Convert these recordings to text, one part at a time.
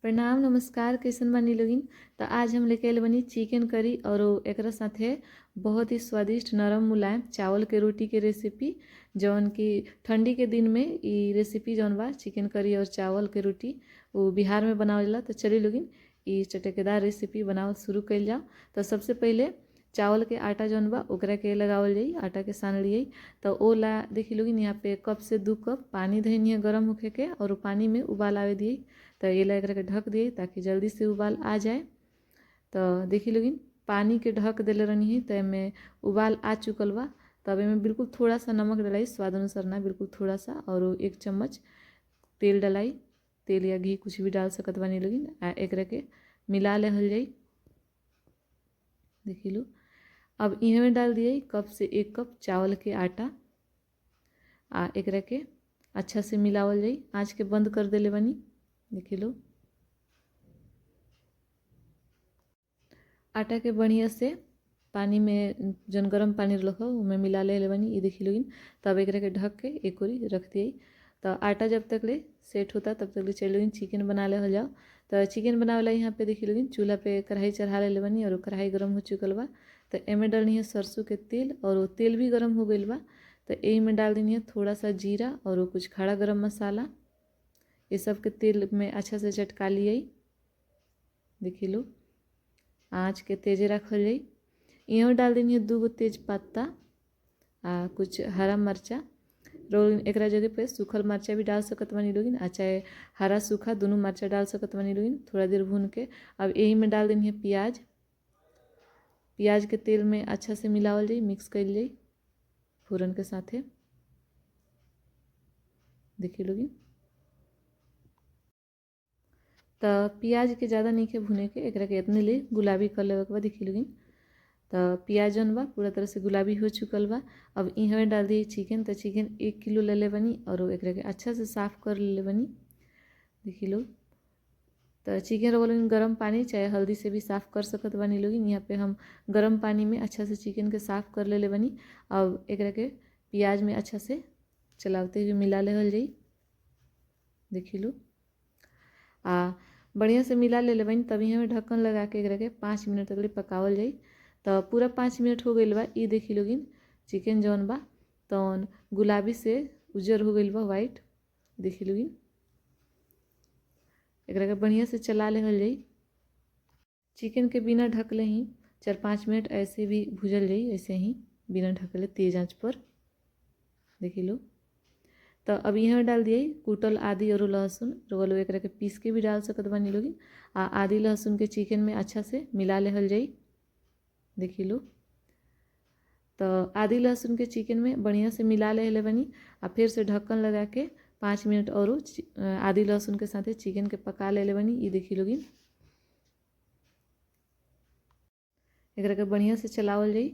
प्रणाम नमस्कार, कैसन बानी लोगिन। तो आज हम लेके आइल बानी चिकन करी और एकरा साथे बहुत ही स्वादिष्ट नरम मुलायम चावल के रोटी के रेसिपी, जौन की ठंडी के दिन में ई रेसिपी जौन बा चिकन करी और चावल के रोटी वो बिहार में बनावल जाला। तो चलिए लोगिन ई चटकेदार रेसिपी बनावल शुरू कइल जाओ। तो सबसे पहले चावल के आटा जौन बा ओकरा के लगावल जाई, आटा के सान लियै। तो ओ ला देखी लोगिन यहाँ पे कप से 2 कप पानी धइनी है गरम होखे के और पानी में उबाल आवे दिए। तो ये ला एकरा के ढक दिए ताकि जल्दी से उबाल आ जाए। तो देखी लोगिन पानी के ढक देले रहनी है तो एमे उबाल आ चुकल बा। तब एमे बिल्कुल थोड़ा सा नमक डलाई, स्वाद अनुसार ना, बिल्कुल थोड़ा सा, और 1 चम्मच तेल डलाई, तेल या घी कुछ भी डाल सकत बानी लोगिन। आ एकरा के मिला लेहल जाई। देखी लो अब इहे में डाल दिए कप से 1 कप चावल के आटा आ एकरा के अच्छा से मिलावल जाई। आँच के बंद कर देले बानी। देखी लो आटा के बढ़िया से पानी में जौन गरम पानी रहल उमें मिला ले बानी। ये देखी लोगिन। तब एकरा के ढक के एक ओरी रख दिए। तो आटा जब तक ले सेट होता तब तक ले चल लोगिन चिकन बना ले हो जाओ। तो चिकन बनावे ला यहाँ पे देखी लोगिन चूल्हा पे कढ़ाई चढ़ा ले बानी और कढ़ाई गरम हो चुकल बा। तो एमे डालनी है सरसों के तेल और वो तेल भी गरम हो गइल बा। तो एही में डाल देनी है थोड़ा सा जीरा और वो कुछ खड़ा गरम मसाला। ये सब के तेल में अच्छा से चटका लियै। देखी लो आँच के तेजे रखल जाई। इहो डाल देनी है 2 गो तेज पत्ता आ कुछ हरा मरचा। रोल एकरा जगह पे सूखल मरचा भी डाल सकत बानी लोगिन, आ चाहे हरा सूखा दोनों मरचा डाल सकत बानी लोगिन। थोड़ा देर भून के अब यही में डाल देनी है प्याज। प्याज के तेल में अच्छा से मिलावल जाई, मिक्स कइल जाई फोरन के साथे। देखिए लोगिन। तो प्याज के ज़्यादा नहीं के भुने के, एकरा के इतने ले गुलाबी कर लेवे के बाद। देखिए लोगिन। तो प्याज जौन बा पूरा तरह से गुलाबी हो चुकल बा। अब इहवे डाल दिए चिकन। तो चिकन 1 किलो ले ले बनी और एकरा के अच्छा से साफ़ कर ले बनी। देखिए लो। तो चिकन रोल गरम पानी चाहे हल्दी से भी साफ़ कर सकत बानी लोगिन। यहाँ पे हम गरम पानी में अच्छा से चिकन के साफ़ कर ले बनी। अब एकरा के प्याज में अच्छा से चलाते हुए मिला लेहल जाई। देखिए लो। आ बढ़िया से मिला ले बनी। तभी हमें ढक्कन लगा के एकरा के 5 मिनट तक पकावल जाई। तो पूरा 5 मिनट हो गइल बा। ई देखी लोगिन चिकन जौन बा तौन गुलाबी से उजर हो गइल बा, वाइट। देखी लोगिन। एकरा के बढ़िया से चला लेहल जाई। चिकन के बिना ढकले ही 4-5 मिनट ऐसे भी भुजल जाई, ऐसे ही बिना ढकले तेज आंच पर। देखी लो। तो अब यहाँ डाल दिए कूटल आदि और लहसुन। रोल एकरा के पीस के भी डाल सकत बानी लोगिन। आ आदि लहसुन के चिकन में अच्छा से मिला लेहल जाई। देखी लो। तो आदि लहसुन के चिकन में बढ़िया से मिला लेहले बनी। आ फिर से ढक्कन लगा के 5 मिनट और आदि लहसुन के साथे चिकन के पका लेले बनी। ये देखी लोगिन। एकरा के बढ़िया से चलावल जाई।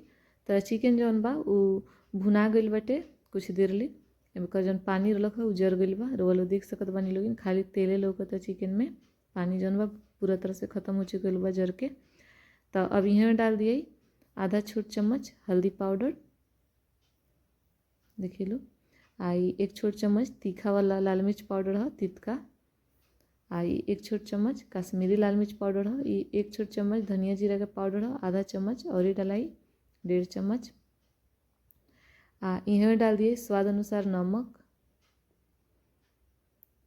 तो चिकन जौन बा उ भुना गइल बाटे कुछ देर ले। एकर जौन पानी रहलक ह उ जर गइल बा। रोल देख सकत बानी लोगिन, खाली तेले लौकता चिकन में, पानी जौन बा पूरा तरह से खत्म हो चुकल बा जर के। तो अब यहाँ डाल दिए आधा छोट चम्मच हल्दी पाउडर। देखिए लो। आई 1 छोट चम्मच तीखा वाला लाल मिर्च पाउडर है, तितका। आई 1 छोट चम्मच कश्मीरी लाल मिर्च पाउडर है। ये 1 छोट चम्मच धनिया जीरा का पाउडर है, आधा चम्मच और ये डलाई 1.5 चम्मच। आ यहाँ डाल दिए स्वाद अनुसार नमक।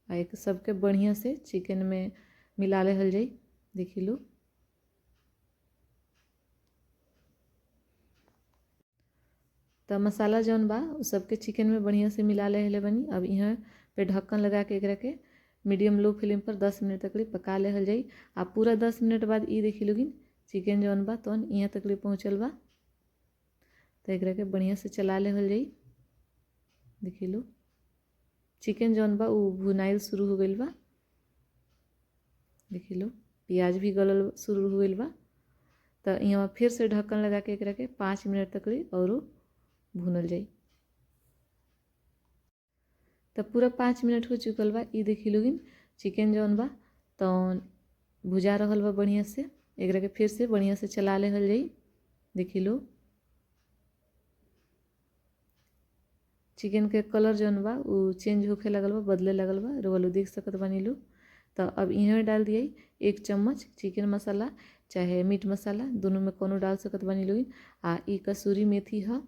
आ एक सबके बढ़िया से चिकन में मिला लेहल जाई। देखी लो। तो मसाला जौन बा उ सबके चिकन में बढ़िया से मिला लेहले बनी। अब यहाँ पे ढक्कन लगा के एकरा के मीडियम लो फ्लेम पर 10 मिनट तक ले पका लेहल जाई। आ पूरा 10 मिनट बाद ई देखी लोगिन चिकन जौन बा तौन यहाँ तक ले पहुँचल बा। तो एकरा के बढ़िया से चला लेहल जाई। देखी लो चिकन जौन बा उ भुनाइल शुरू हो गइल बा। देखी लो प्याज भी गलल शुरू हो गइल बा। तो यहाँ फिर से ढक्कन लगा के एकरा के 5 मिनट तक ले और भुनल जाई। तो पूरा 5 मिनट हो चुकल बा। ई देखी लोगिन चिकन जौन बा तौन भुजा रहल बा बढ़िया से। एकरा के फिर से बढ़िया से चला लेहल जाई। देखी लो चिकन के कलर जौन बा उ चेंज होखे लगल बा, बदले लगल बा। रोल देख सकत बानी लो। तो अब इहे डाल दिए 1 चम्मच चिकन मसाला चाहे मीट मसाला, दोनों में कोनो डाल सकत बानी लोगिन। आ ई कसूरी मेथी ह,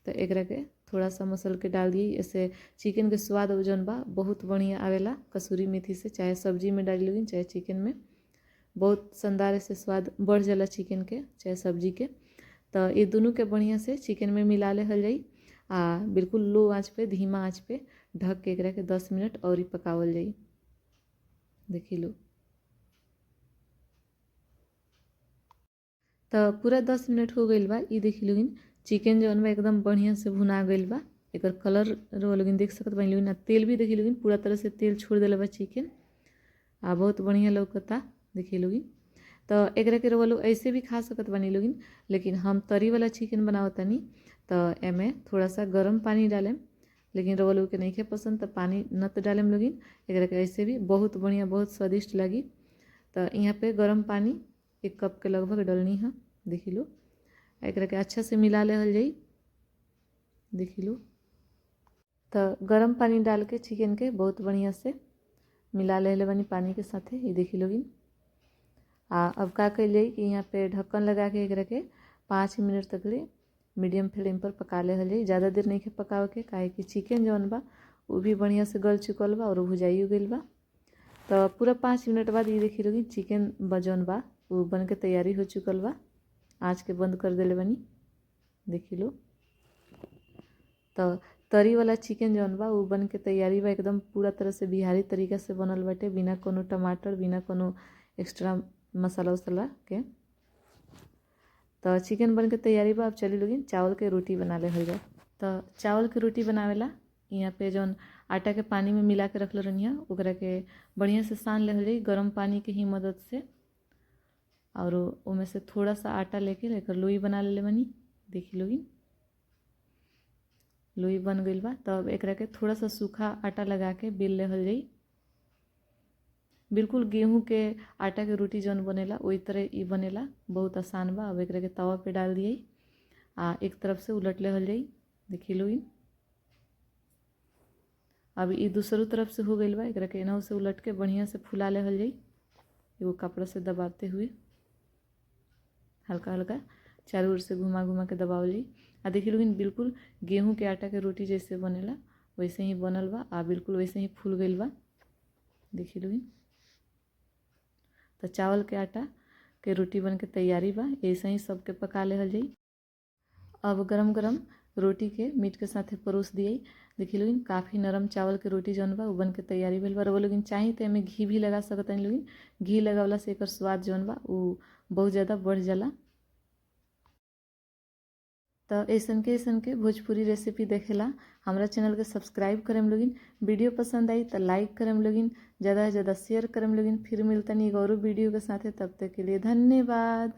तो एकरा के थोड़ा सा मसल के डाल दिए। ऐसे चिकन के स्वाद जौन बा बहुत बढ़िया आवेला कसूरी मेथी से, चाहे सब्जी में डाली लोगिन चाहे चिकन में, बहुत शानदार ऐसे स्वाद बढ़ जाला चिकन के चाहे सब्जी के। तो ये दोनों के बढ़िया से चिकन में मिला लेहल जाई आ बिल्कुल लो आँच पे, धीमा आँच पे ढक के एकरा के 10 मिनट और ही पकावल जाई। देखी लो तो पूरा 10 मिनट हो गइल बा। ई देखी लोगिन चिकन जौन बा एकदम बढ़िया से भुना गइल बा, एकर कलर लोगिन देख सकत बानी लोगिन। तेल भी देखी लोगिन पूरा तरह से तेल छोड़ देले बा चिकन, आ बहुत बढ़िया लौकता देखी लोगिन। तो एकरा के रउआ लोग ऐसे भी खा सकत बानी लोगिन, लेकिन हम तरी वाला चिकन बनावतानी तो एमे थोड़ा सा गरम पानी डालेम, लेकिन रउआ लोग के नइखे पसंद तो पानी न तो डालेम लोगिन। एकरा के ऐसे भी बहुत बढ़िया बहुत स्वादिष्ट लगी। तो यहाँ पे गरम पानी 1 कप के लगभग डलनी है देखी लो। एकरा के अच्छा से मिला लेहल जाई देखी लो। तो गरम पानी डाल के चिकन के बहुत बढ़िया से मिला लेले बानी पानी के साथे, ये देखी लोगिन। आ अब का कइल जाई कि यहाँ पे ढक्कन लगा के एकरा के 5 मिनट तक ले मीडियम फ्लेम पर पका लेहल जाई। ज़्यादा देर नहीं के पकावे के, काहे कि चिकन जौन बा वो भी बढ़िया से गल चुकल बा और भुजाइयो गइल बा। तो पूरा 5 मिनट बाद ये देखी लोगिन चिकन जौन बा वो बन के तैयारी हो चुकल बा। आँच के बंद कर देले बानी देखी लो। तो तरी वाला चिकन जौन बा वो बन के तैयारी बा, एकदम पूरा तरह से बिहारी तरीका से बनल बाटे, बिना कोनो टमाटर बिना कोनो एक्स्ट्रा मसाला उसाला के। तो चिकन बन के तैयारी बा। अब चली लोगिन चावल के रोटी बना लेहल जाए। तो चावल के रोटी बनावेला यहाँ पे जौन आटा के पानी में मिला के रखले रहनी ओकरा के बढ़िया से सान लेहल जाई गर्म पानी के ही मदद से, और उमें से थोड़ा सा आटा लेके एकर लोई बना लेले बानी देखी लोगिन। लोई बन गइल बा। तब एकरा के थोड़ा सा सूखा आटा लगा के बेल लेहल जाई। बिल्कुल गेहूं के आटा के रोटी जौन बनेला वही तरह ई बनेला, बहुत आसान बा। अब एकरा के तवा पे डाल दिए आ एक तरफ से उलट लेहल जाई देखी लोगिन। अब ई दूसरो तरफ से हो गइल बा, एकरा के एनाहु से उलट के बढ़िया से फुला लेहल जाई, एगो कपड़ा से दबाते हुए हल्का हल्का चारों ओर से घुमा घुमा के दबावल जाई। आ देखी लोगिन बिल्कुल गेहूं के आटा के रोटी जैसे बनेला वैसे ही बनल बा आ बिल्कुल वैसे ही फूल गइल बा देखी लोगिन। तो चावल के आटा के रोटी बन के तैयारी बा, ऐसे ही सबके पका लेहल जाई। अब गरम गरम रोटी के मीट के साथे परोस दिए देखी लोगिन। काफ़ी नरम चावल के रोटी जौन बा उ बन के तैयारी भेल बा। रउआ लोगिन चाही तो एमे घी भी लगा सकतनी लोगिन, घी लगावला से एकर स्वाद जौन बा उ बहुत ज़्यादा बढ़ जाला। तो ऐसन के भोजपुरी रेसिपी देखेला हमारा चैनल के सब्सक्राइब करेम लोगिन। वीडियो पसंद आई तो लाइक करेम लोगिन, ज़्यादा से ज़्यादा शेयर करेम लोगिन। फिर मिलतनी एक और वीडियो के साथे, तब तक के लिए धन्यवाद।